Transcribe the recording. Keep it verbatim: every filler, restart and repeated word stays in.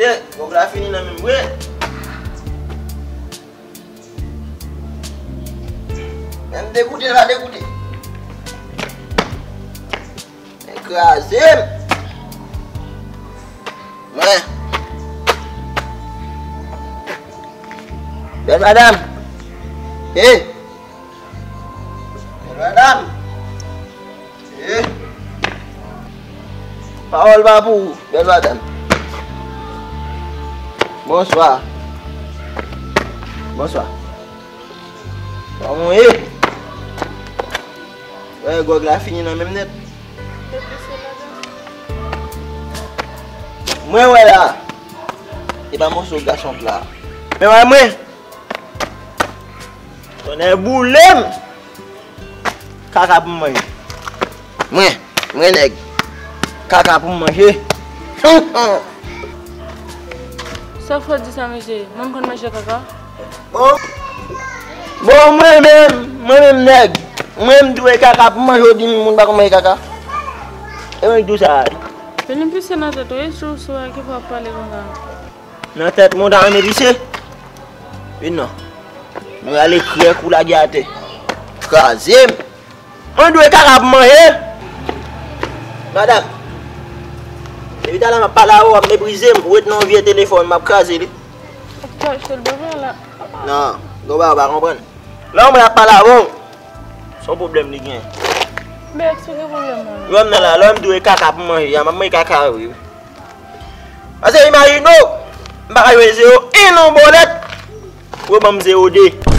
Ye, gwòg la fini nan men m vre. Men m degoute la, degoute. Men kraze m. Mwen. Bèl madanm. Hey. Bèl madanm. Eh. Pawòl pa pou ou, bèl madanm. Bonswa. Bonswa. Kòman w ye? Wè, gwòg la fini nan men m nèt. Mwen wè la. E pa moso gason la. Men wè mwen. Tonnè boule m. Kaka pou m manje. Mwen, mwen nèg. Kaka pou m manje. Sa fò di sa, mesye? Mwen m konn manje kaka? Bon. Bon, mwen menm, mwen menm nèg. Mwen m dwe kaka pou m manje, ou di m moun pa konn manje kaka. E mwen ki di w sa a? Vin pise nan tèt ou, e sou sou a ki fè w ap pale konsa? Nan tèt mwen, w ta renmen pise? Vin non. Mwen rale krèk ou lage atè. Kraze m. Mwen dwe kaka pou manje. Madanm. Depi talè m ap pale avè w, w ap meprize m. Ou ret nan yon vye telefòn, m ap kraze li. Ap kache l devan la. Non, gon bagay ou pa konprann. Lè w wè m ap pale avè w, se yon pwoblèm li gen. Men eksplike pwoblèm nan. Lè m nan la, lè m dwe kaka pou manje, a, m ap manje kaka wi. Paske imajine w, m pa ka jwe zewo en nan bòlèt, pou yo ban m zewo de.